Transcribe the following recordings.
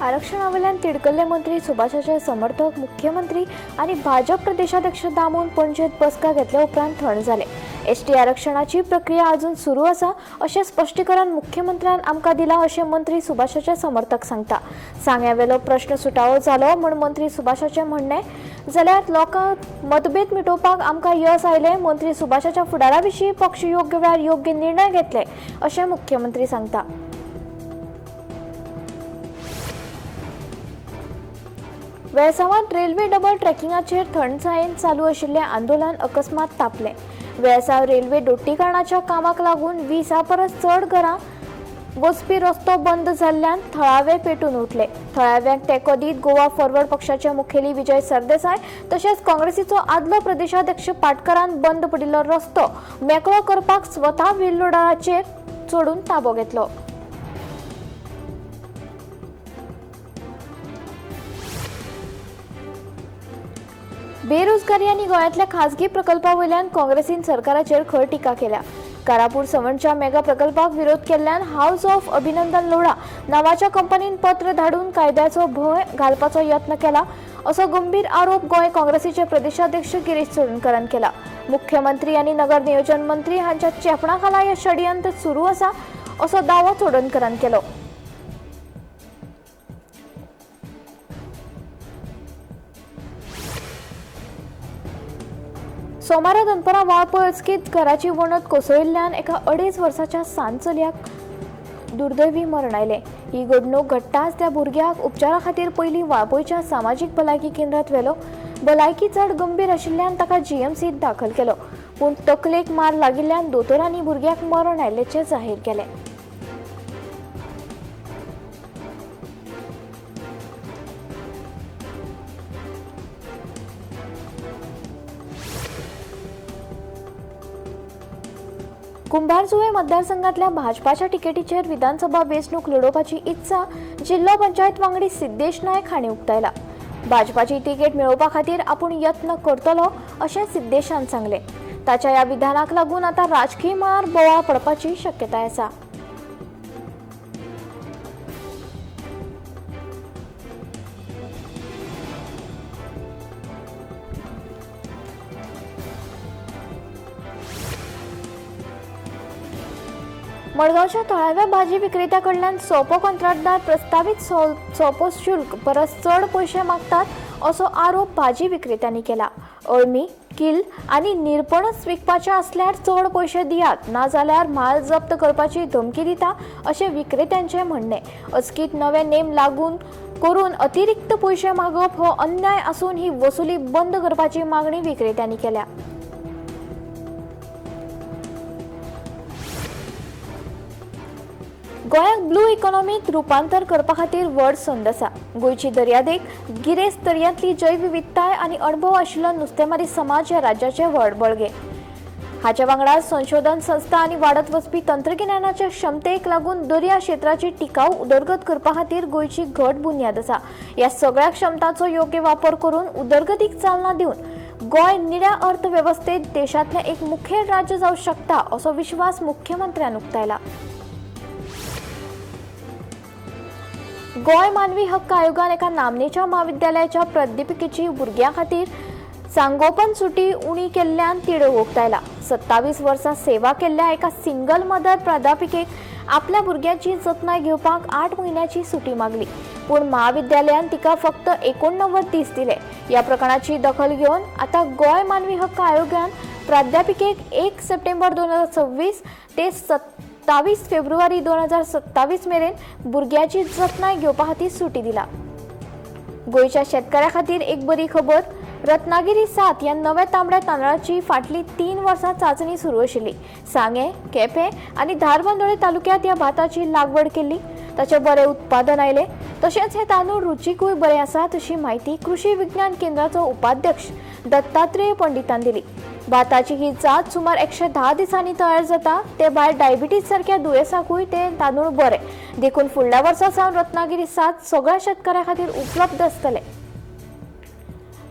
आरक्षणावेल्यान तिडकल्ले मंत्री सुभाषाचे समर्थक मुख्यमंत्री आनी भाजप प्रदेशाध्यक्ष दामून पणजेत बसका घेतल्या उपरांत थंड जाले. एसटी आरक्षणाची प्रक्रिया अजून सुरू आसा अशें स्पश्टीकरण मुख्यमंत्र्यान आमकां दिलां अशें मंत्री सुभाषाचे समर्थक सांगता. सांग्यावेलो प्रश्न सुटावो जालो म्हूण मंत्री सुभाषाचें म्हणणें, जाल्यार लोकांक मतभेद मिटोवपाक आमकां यश आयलें. मंत्री सुभाषाच्या फुडारा विशीं पक्ष योग्य वेळार योग्य निर्णय घेतले अशें मुख्यमंत्री सांगता. वेळसांवांत रेल्वे डबल ट्रॅकिंगाचेर थंडसायेन चालू आशिल्लें आंदोलन अकस्मात तापलें. वेळसांव रेल्वे दोट्टीकरणाच्या कामाक लागून 20 परस चड घरां वचपी रस्तो बंद जाल्ल्यान थळावे पेटून उठले. थळाव्यांक तेंको दीत गोवा फॉरवर्ड पक्षाचे मुखेली विजय सरदेसाय तशेंच काँग्रेसीचो आदलो प्रदेशाध्यक्ष पाटकरान बंद पडिल्लो रस्तो मेकळो करपाक स्वता व्हील लोडराचेर चडून ताबो घेतलो. बेरोजगारी आनी गोंयांतल्या खाजगी प्रकल्पा वयल्यान काँग्रेसीन सरकाराचेर खर टिका केल्या. कारापूर सवणच्या मेगा प्रकल्पाक विरोध केल्ल्यान हावस ऑफ अभिनंदन लोढा नावाच्या कंपनीन पत्र धाडून कायद्याचो भंय घालपाचो यत्न केला असो गंभीर आरोप गोंय काँग्रेसीचे प्रदेशाध्यक्ष गिरीश चोडणकरान केला. मुख्यमंत्री आनी नगर नियोजन मंत्री हांच्या चेपणा खाला हें षडयंत्र सुरू आसा असो दावो चोडणकरान केलो. सोमारा दनपरां वाळपय अचकीत घराची वणत कोसळिल्ल्यान एका 2.5 वर्साच्या सान चलयाक दुर्दैवी मरण आयलें. ही घडणूक घडटाच त्या भुरग्याक उपचारा खातीर पयलीं वाळपयच्या सामाजीक भलायकी केंद्रांत व्हेलो. भलायकी चड गंभीर आशिल्ल्यान ताका जीएमसींत दाखल केलो, पूण तकलेक मार लागिल्ल्यान दोतोरांनी भुरग्याक मरण आयिल्ल्याचें जाहीर केलें. कुंभारजुवे मतदारसंघातल्या भाजपाच्या तिकेटीचेर विधानसभा वेंचणूक लढोवपाची इत्सा जिल्लो पंचायत वांगडी सिद्धेश नायक हांणी उक्तायला. भाजपाची तिकेट मेळोवपा खातीर आपूण यत्न करतलो अशें सिद्धेशान सांगलें. ताच्या ह्या विधानाक लागून आतां राजकीय मळार बोवाळ पडपाची शक्यताय आसा. मडगांवच्या थळाव्या भाजी विक्रेत्या कडल्यान सोपो कंत्राटदार प्रस्तावीत सोपो शुल्क परस चड पयशे मागतात असो आरोप भाजी विक्रेत्यांनी केला. अळमी, किल आनी निरपणस विकपाचे आसल्यार चड पयशे दियात, नाजाल्यार म्हाल जप्त करपाची धमकी दिता अशें विक्रेत्यांचें म्हणणें. अचकीत नवे नेम लागू करून अतिरिक्त पयशे मागप हो अन्याय आसून ही वसुली बंद करपाची मागणी विक्रेत्यांनी केल्या. गोंयाक ब्लू इकॉनॉमीत रुपांतर करपा खातीर व्हड संद आसा. गोंयची दर्यादेग, गिरेस्त दर्यांतली जैवविविधताय आनी अणभव आशिल्लो नुस्तेमारी समाज ह्या राज्याचें व्हड बळगें. हाच्या वांगडा संशोधन संस्था आनी वाडत वचपी तंत्रगिन्यानाच्या क्षमतेक लागून दर्या क्षेत्राची टिकाऊ उदरगत करपा खातीर गोंयची घट बुन्याद आसा. ह्या सगळ्या क्षमतांचो योग्य वापर करून उदरगतीक चालना दिवन गोंय निळ्या अर्थवेवस्थेत देशांतलें एक मुखेल राज्य जावंक शकता असो विश्वास मुख्यमंत्र्यान उक्तायला. गोंय मानवी हक्क आयोगान एका नामनेच्या म्हाविद्यालयाच्या प्राध्यापिकेची भुरग्यां खातीर सांगोपन सुटी उणी केल्ल्यान तिडक उक्तायला. 27 वर्सां सेवा केल्ल्या एका सिंगल मदर प्राध्यापिकेक आपल्या भुरग्याची जतनाय घेवपाक 8 म्हयन्याची सुटी मागली, पूण म्हाविद्यालयान तिका फक्त 89 दीस दिले. ह्या प्रकरणाची दखल घेवन आतां गोंय मानवी हक्क आयोगान प्राध्यापिकेक 1 सप्टेंबर 2026 ते 27 फेब्रुवारी 2027 मेरेन भुरग्याची जतनाय घेवपा खातीर सुटी दिला. गोंयच्या शेतकाऱ्या खातीर एक बरी खबर, रत्नागिरी 7 ह्या नव्या तांबड्या तांदळाची फाटलीं 3 वर्सां चांचणी सुरू आशिल्ली. सांगें, केपें आनी धारबांदोडें तालुक्यांत ह्या भाताची लागवड केल्ली. ताचें बरें उत्पादन आयलें. तशेंच हे तांदूळ रुचीकूय बरे आसात अशी म्हायती कृषी विज्ञान केंद्राचो उपाध्यक्ष दत्तात्रेय पंडितान दिली. भाताची ही जात सुमार 110 दिसांनी तयार जाता. ते भायर डायबिटीज सारक्या दुयेंसाकूय ते तांदूळ बरे, देखून फुडल्या वर्सा सावन रत्नागिरी 7 सगळ्या शेतकाऱ्यां खातीर उपलब्ध आसतले.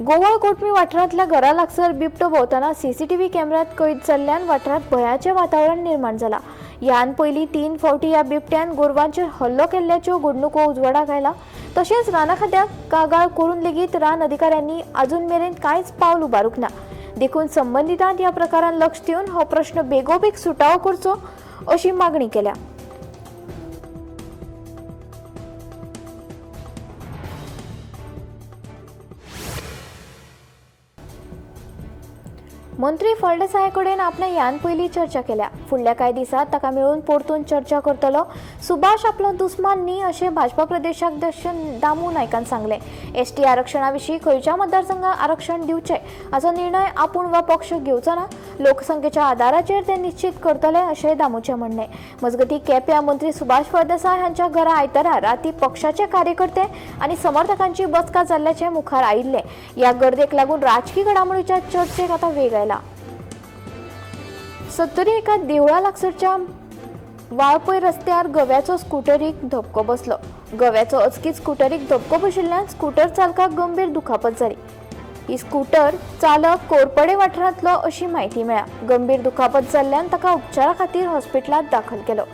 गोवळ कोटमी वाठारांतल्या घरा लागसर बिबटो भोंवतना सीसीटीव्ही कॅमेऱ्यांत कैद जाल्ल्यान वाठारांत भंयाचें वातावरण निर्माण जालां. ह्यान पयलीं 3 फावटी ह्या बिबट्यान गोरवांचेर हल्लो केल्ल्याच्यो घडणुको उजवाडाक आयला. तशेंच राना खात्याक कागाळ करून लेगीत रान अधिकाऱ्यांनी अजून मेरेन कांयच पावल उबारूंक ना. देखून संबंदितांत ह्या प्रकारान लक्ष दिवन हो प्रश्न बेगोबेग सुटावो करचो अशी मागणी केल्या. मंत्री फळदेसाया कडेन आपणे ह्यान पयलीं चर्चा केल्या. फुडल्या कांय दिसांत ताका मेळून परतून चर्चा करतलो. सुभाष आपलो दुस्मान न्ही अशें भाजपा प्रदेशाध्यक्ष दामू नायकान सांगलें. एसटी आरक्षणा विशीं खंयच्या मतदारसंघाक आरक्षण दिवचें हाचो निर्णय आपूण वा पक्ष घेवचो ना, लोकसंख्येच्या आदाराचेर ते निश्चित करतले अशें दामूचें म्हणणें. मजगतीं केप्यां मंत्री सुभाष फळदेसाय हांच्या घरा आयतारा राती पक्षाचे कार्यकर्ते आनी समर्थकांची बसका जाल्ल्याचें मुखार आयिल्लें. ह्या गर्देक लागून राजकी घडामोडीच्या चर्चेक आतां वेग आयला. सत्तरी एका देवळा लागसरच्या वाळपय रस्त्यार गव्याचो स्कुटरीक धपको बसलो. गव्याचो अचकीत स्कुटरीक धपको बशिल्ल्यान स्कुटर चालकाक गंभीर दुखापत जाली. ही स्कुटर चालक कोरपडे वाठारांतलो अशी म्हायती मेळ्ळ्या. गंभीर दुखापत जाल्ल्यान ताका उपचारा खातीर हॉस्पिटलांत दाखल केलो.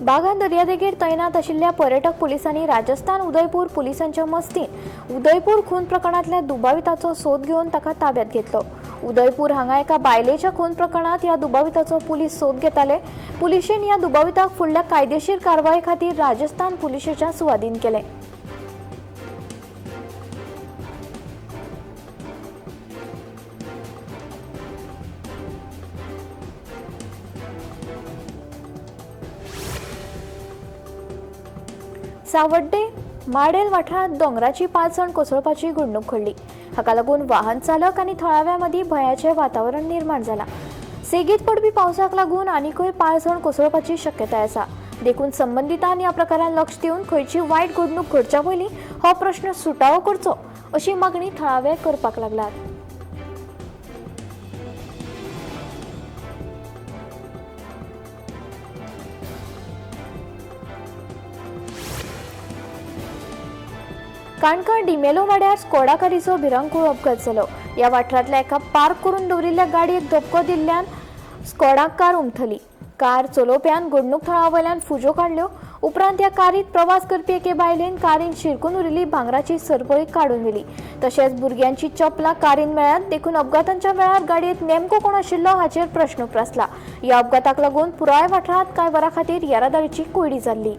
बागा दर्यादेगेर तैनात आशिल्ल्या पर्यटक पुलिसांनी राजस्थान उदयपूर पुलिसांच्या मस्तीन उदयपूर खून प्रकरणांतल्या दुबाविताचो सोद घेवन ताका ताब्यात घेतलो. उदयपूर हांगा एका बायलेच्या खून प्रकरणांत ह्या दुबाविताचो पुलीस सोद घेताले. पुलिशेन ह्या दुबाविताक फुडल्या कायदेशीर कारवाये खातीर राजस्थान पुलिशेच्या सुवादीन केलें. सावड्डे माडेल वाठारांत दोंगराची पालसण कोसळपाची घडणूक घडली. हाका लागून वाहन चालक आनी थळाव्या मदीं भंयाचें वातावरण निर्माण जालां. सेगीत पडपी पावसाक लागून आनीकय पालसण कोसळपाची शक्यताय आसा. देखून संबंदितान ह्या प्रकारान लक्ष दिवन खंयची वायट घडणूक घडच्या पयलीं हो प्रश्न सुटावो करचो अशी मागणी थळावे करपाक लागल्यात. काणकाण डिमेलो वाड्यार स्कोडा कारीचो भिरांकूळ अपघात जालो. ह्या वाठारांतल्या एका पार्क करून दवरिल्ल्या गाडयेक धपको दिल्ल्यान स्कोडा कार उमथली. कार चलोवप्यान घडणूक थळा वयल्यान फुज्यो काडल्यो. उपरांत ह्या कारीत प्रवास करपी एके बायलेन कारीन शिरकून उरिल्ली भांगराची सरपळी काडून व्हेली. तशेंच भुरग्यांची चपलां कारीन मेळ्ळ्यात. देखून अपघातांच्या वेळार गाडयेंत नेमको कोण आशिल्लो हाचेर प्रश्न उप्रासला. ह्या अपघाताक लागून पुराय वाठारांत कांय वरां खातीर येरादारीची कोंयडी जाल्ली.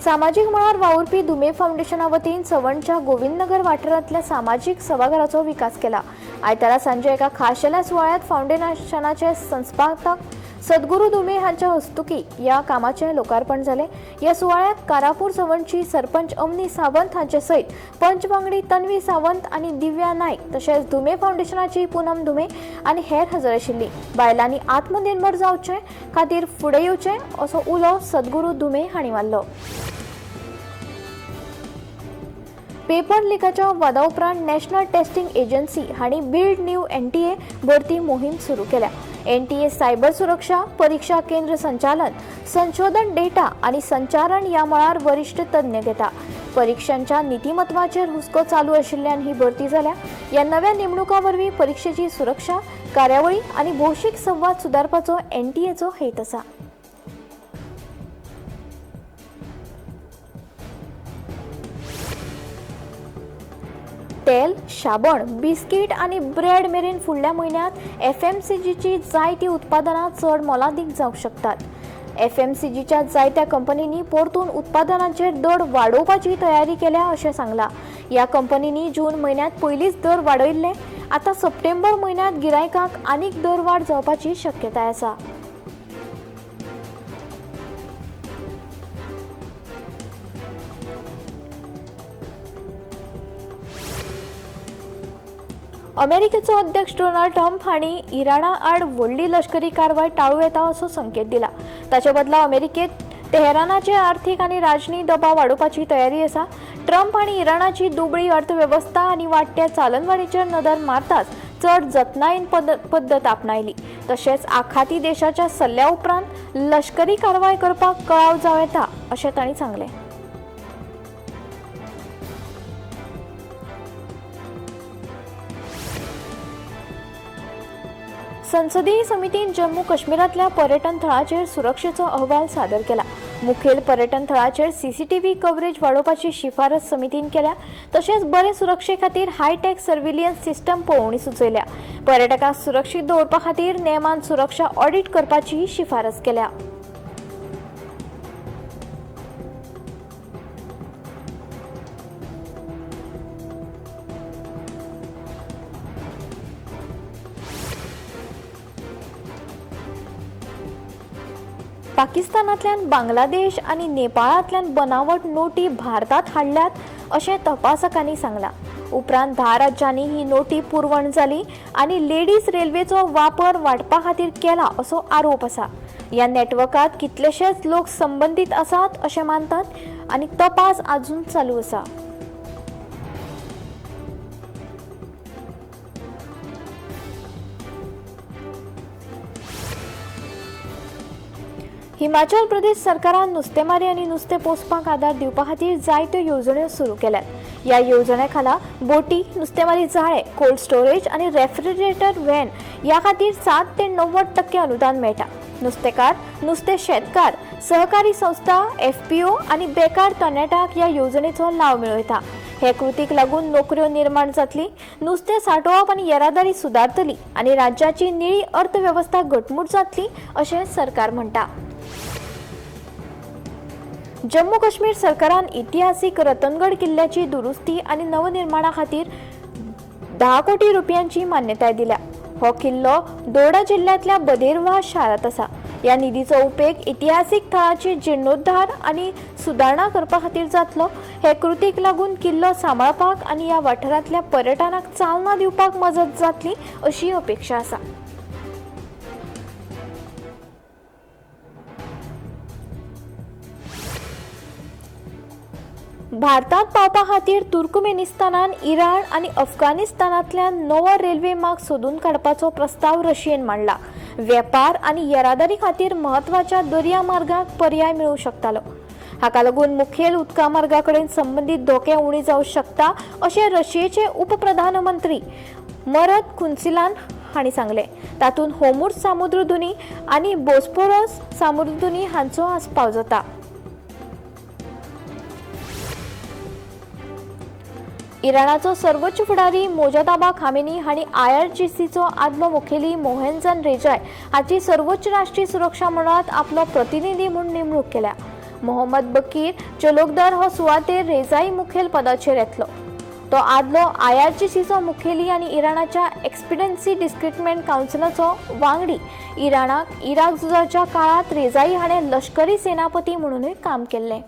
सामाजीक मळार वावुरपी धुमे फावंडेशना वतीन सवणच्या गोविंदनगर वाठारांतल्या सामाजीक सभाघराचो विकास केला. आयतारा सांजे एका खाशेल्या सुवाळ्यांत फावंडेशनाचे संस्थापक सद्गुरू धुमे हांच्या हस्तुकी ह्या कामाचें लोकार्पण जालें. ह्या सुवाळ्यांत कारापूर सवणची सरपंच अमनी सावंत हांचे सयत पंच वांगडी तन्वी सावंत आनी दिव्या नायक तशेंच धुमे फावंडेशनाची पूनम धुमे आनी हेर हजर आशिल्ली. बायलांनी आत्मनिर्भर जावचे खातीर फुडें येवचें असो उलो सद्गुरू धुमे हांणी मारलो. पेपर लिकाच्या वादा उपरांत नॅशनल टेस्टिंग एजन्सी हांणी बिल्ड न्यू एनटीए भरती मोहीम सुरू केल्या. एनटीए सायबर सुरक्षा, परीक्षा केंद्र संचालन, संशोधन डेटा आनी संचारण ह्या मळार वरिश्ठ तज्ञ घेता. परीक्षांच्या नीतिमत्वाचेर हुस्को चालू आशिल्ल्यान ही भरती जाल्या. ह्या नव्या नेमणुकां वरवीं परीक्षेची सुरक्षा, कार्यावळी आनी भौशीक संवाद सुदारपाचो एनटीएचो हेत आसा. तेल, साबण, बिस्कीट आनी ब्रेड मेरेन फुडल्या म्हयन्यांत एफएमसीजीची जायतीं उत्पादनां चड मोलादीक जावंक शकतात. एफएमसीजीच्या जायत्या कंपनींनी परतून उत्पादनांचेर दर वाडोवपाची तयारी केल्या अशें सांगलां. ह्या कंपनींनी जून म्हयन्यांत पयलींच दर वाडयल्ले. आतां सप्टेंबर म्हयन्यांत गिरायकांक आनीक दरवाड जावपाची शक्यताय आसा. अमेरिकेचो अध्यक्ष डोनाल्ड ट्रम्प हांणी इराणा आड व्हडली लश्करी कारवाय टाळूं येता असो संकेत दिला. ताचे बदला अमेरिकेत तेहरानाचे आर्थिक आनी राजनी दबाव वाडोवपाची तयारी आसा. ट्रम्प हांणी इराणाची दुबळी अर्थवेवस्था आनी वाडट्या चालनवाडीचेर नदर मारताच चड जतनायेन पद्दत आपणायली. तशेंच आखाती देशाच्या सल्ल्या उपरांत लश्करी कारवाय करपाक कळाव जावं येता अशें तांणी सांगलें. संसदीय समितीन जम्मू काश्मीरांतल्या पर्यटन थळाचेर सुरक्षेचो अहवाल सादर केला. मुखेल पर्यटन थळाचेर सीसीटीव्ही कव्हरेज वाडोवपाची शिफारस समितीन केल्या. तशेंच बरे सुरक्षे खातीर हायटेक सर्व्हिलन्स सिस्टम पळोवणी सुचयल्या. पर्यटकांक सुरक्षीत दवरपा खातीर नेमान सुरक्षा ऑडिट करपाचीय शिफारस केल्या. पाकिस्तानांतल्यान बांगलादेश आनी नेपाळांतल्यान बनावट नोटी भारतांत हाडल्यात अशें तपासकांनी सांगलां. उपरांत 10 राज्यांनी ही नोटी पुरवण जाली आनी लेडीज रेल्वेचो वापर वांटपा खातीर केला असो आरोप आसा. ह्या नेटवर्कांत कितलेशेच लोक संबंदीत आसात अशें मानतात आनी तपास आजून चालू आसा. हिमाचल प्रदेश सरकारान नुस्तेमारी आनी नुस्तें पोसपाक आदार दिवपा खातीर जायत्यो येवजण्यो सुरू केल्यात. ह्या येवजणे खाला बोटी, नुस्तेमारी जाळे, कोल्ड स्टोरेज आनी रेफ्रिजरेटर व्हॅन ह्या खातीर 7 ते 90% अनुदान मेळटा. नुस्तेकार, नुस्तें शेतकार, सहकारी संस्था, एफपीओ आनी बेकार तरणाट्यांक ह्या येवजणेचो लाव मेळयता. हे कृतीक लागून नोकऱ्यो निर्माण जातली, नुस्तें सांठोवप आनी येरादारी सुदारतली आनी राज्याची निळी अर्थवेवस्था घटमूट जातली अशें सरकार म्हणटा. जम्मू काश्मीर सरकारान इतिहासीक रतनगड किल्ल्याची दुरुस्ती आनी नवनिर्माणा खातीर 10 कोटी रुपयांची मान्यताय दिल्या. हो किल्लो दोडा जिल्ल्यांतल्या बदेरवा शारांत आसा. ह्या निधीचो उपेग इतिहासीक थळाची जिर्णोद्धार आनी सुदारणा करपा खातीर जातलो. हे कृतीक लागून किल्लो सांबाळपाक आनी ह्या वाठारांतल्या पर्यटनाक चालना दिवपाक मजत जातली अशी अपेक्षा आसा. भारतांत पावपा खातीर तुर्कमेनिस्तानान इराण आनी अफगाणिस्तानांतल्यान नवो रेल्वे मार्ग सोदून काडपाचो प्रस्ताव रशियेन मांडला. वेपार आनी येरादारी खातीर म्हत्वाच्या दर्या मार्गाक पर्याय मेळूं शकतालो. हाका लागून मुखेल उदका मार्गा कडेन संबंदीत धोके उणे जावं शकता अशें रशियेचे उपप्रधानमंत्री मरत कुन्सिलान हांणी सांगलें. तातूंत होर्मुझ सामुद्रधुनी आनी बोस्पोरस सामुद्रधुनी हांचो आस्पाव जाता. इराणाचो सर्वोच्च फुडारी मोजताबा खामेनी हांणी आयआरजीसीचो आदलो मुखेली मोहनजन रेजाय हाची सर्वोच्च राष्ट्रीय सुरक्षा मंडळांत आपलो प्रतिनिधी म्हूण नेमणूक केल्या. मोहम्मद बकीर चलोकदर हो सुवातेर रेजाई मुखेल पदाचेर येतलो. तो आदलो आयआरजीसीचो मुखेली आनी इराणाच्या एक्सपिडन्सी डिस्क्रिटमेंट कावन्सिलाचो वांगडी. इराणाक इराक झुजाच्या काळांत रेजाई हाणें लश्करी सेनापती म्हणूनय काम केल्लें.